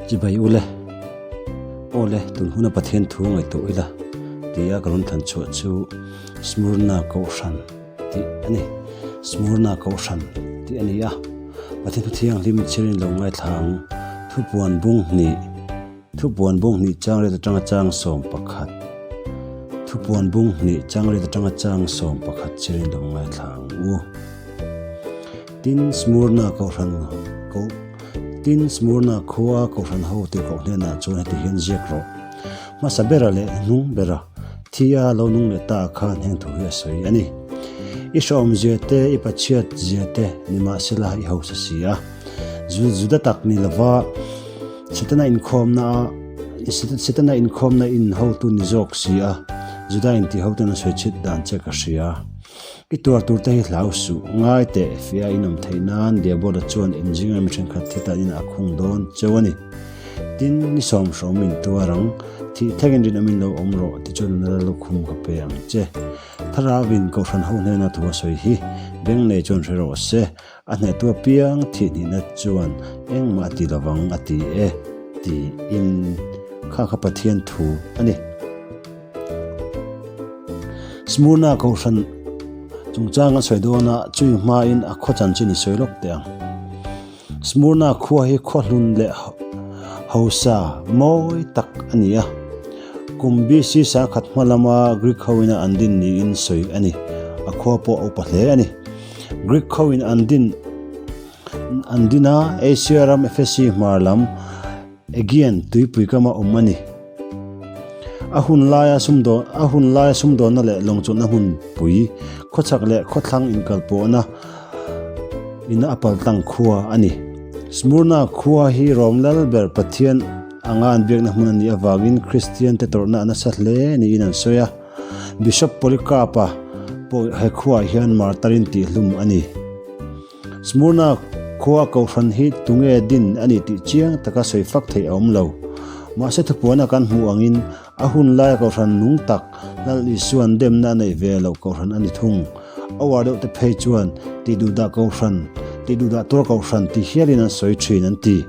Chibai ule, Awle, tun huna Pathian thu ngaihtuah ila tia ka rawn thlan chhuah chu Smurna Kohhran tih a ni. Smurna Kohhran tih a ni a, Pathian thu thianghlim chhirin lo ngaithla ang. Thupuan bung hnih, Thupuan bung hnih chang riat atanga chang 11, Thupuan bung hnih chang riat atanga chang 11 chhirin lo ngaithla ang u. Tin, Smurna Kohhran ko Tin, Smurna khua Kohhran ho tirhkoh hnenah chuan heti hian ziak rawh, Hmasa bera leh hnung bera thi a lo nung leh ta khan heng thu hi a sawi a ni. I hreawm zia te, i pachhiat zia te nimahsela i hausa si a. Juda tak ni lova Setana inkhawmna a Setana inkhawmna in hotu ni zawk si a, Juda inti hoten a sawi chhit dan che ka hria. I tuar tur te hi hlau suh, ngai teh, fia in awm theih nan Diabola chuan in zinga mi thenkhat thi tan in a khung dawn cheu a ni. Tin, ni sawmhrawm in tuar ang, thih thengin rinawm in lo awm rawh ti chuan nula lukhum ka pe ang che. Thlarau in Kohhran ho hnena thu a sawi hi beng nei chuan hre rawh se, a hnehtu apiang thih hnihna chuan engmah a ti lovang a ti e, tiin kha kha Pathian thu a ni. Smurna Kohhran chungchang a sawi dawn a, chui hmain a khaw chanchin i sawi lawk teh ang. Smurna khua hi khaw hlun leh hausa mawi tak a ni a. Kum BC sakhat hma lama Greek hoin an din niin sawi a ni. A khua pawh a upa hle a ni. Greek hoin an din an din a, Asia ram Ephesi hmar lam Aegean tuipui kama awm a ni. A hun laia sumdawn a hun laia sumdawnna leh lawngchawlhna hmunpui, khawchhak leh khawthlang inkalpawhna ina a paltlang khua a ni. Smurna khua hi Rom lal ber Pathian anga an biakna hmun a nih avangin Kristian te tawrhna a nasa hle niin an sawi a. Bishop Polycarp-a pawh he khuaah hian martarin tihhlum a ni. Smurna khua kohhran hi tunge din a ni tih chiang taka sawi fak theih a awm lo. Mahse thupuana kan hmuh angin a hun laia kohhran nung tak Lal Isua'n demna a neih ve loh kohhran a ni thung. A uar deuh te phei chuan tih duhdah kohhran, tih duhdah tur kohhran ti hialin an sawi thin an ti.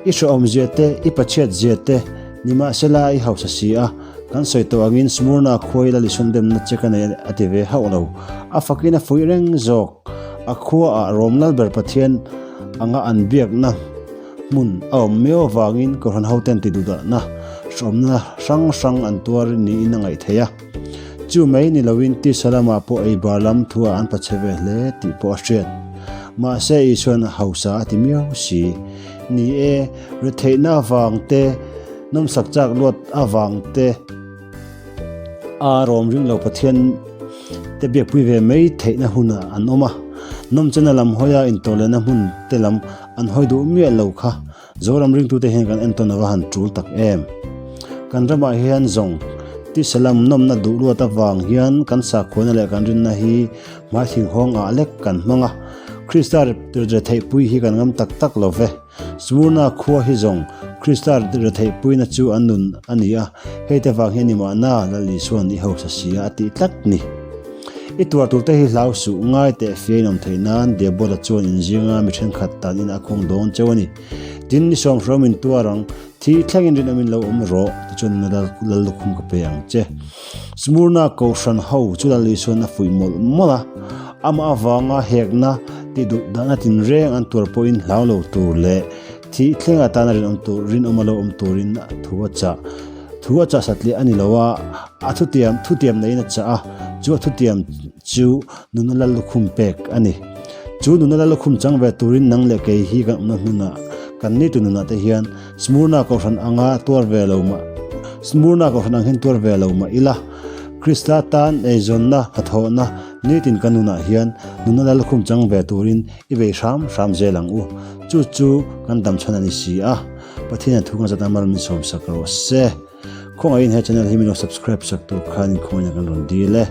I hrehawm zia te, i pachhiat zia te, nimahsela i hausa si a, kan sawi tawh angin Smurna khuai Lal Isua'n demna che ka nei a ti ve hauh lo. A fakin a fuih reng zawk. A khuaah Rom Lalber Pathian anga an biakna hmun a awm miau avangin Kohhran hoten ti duhdahna hrehawmna hrang hrang an tuar niin a ngaih theih a. Chu mai ni loin tisa lamah pawh ei bar lam thuah an pachhe ve hle tih pawh a hriat. Mahse Isua'n a hausa a ti miau si. Ni e, retheihna avang te, nawmsak chak luat avang te a rawm ring lo Pathian te biakpui ve mai theihna hunah an awm a. Nawmchena lam hawia intawhlehna hmun te lam an hawi duh miah lo kha Zoram ringtute hian kan entawn ava han tul tak em. Kan ramah hian zawng tisalam nawmna duh luat avang hian kan sakhuana leh kan rinna hi hmaithing hawng ah lek kan hmang a. Krista retheihpui hi kan ngam tak tak lo ve. Smurna khua hi zawng Krista retheihpuina chu an nun a ni a, hei te vang hian i mahna Lal Isua'n i hausa sia a tih tlat ni. I tuar tur te hi hlau suh, ngai teh fiain awm theih nan Diabola chuan inzinga mi thenkhat tan in a khung dawn cheu a ni. Tin, ni sawmhrawm in tuar ang, thi thlengin rinawm in lo awm rawh, tichuan nuna lal lukhum ka pe ang che. Smurna Kohhran ho chu Lal Isua'n a fuih mawlh mawlh a, amah avanga hekna tih duh dahna tinreng an tuar pawhin hlau lo tur leh thi thleng atana rinawm tur rinawm a lo awm turin thu a chah. Thu a chah satliah a ni lo a, a thutiam thutiam neiin a chah a, chu a thutiam chu nuna lal lukhum pek a ni. Chu nuna lal lukhum chang ve turin nang leh kei hi kan awmna hmunah kan nitu nunah te hian Smurna Kohhran anga tuar ve lo mah Smurna Kohhran ang hian tuar ve lo mah ila, Krista tan eizawnna hnathawhna nitin kan nunah hian nuna lal lukhum chang ve turin i bei hram hram zel ang u. Chu chu kan damchhan a ni si a. Pathian thu kan zat a mal min sawm sak rawh se. Khawngaihin he channel hi min lo subscribe sak tur khan in khawngaihin kan rawn dil e.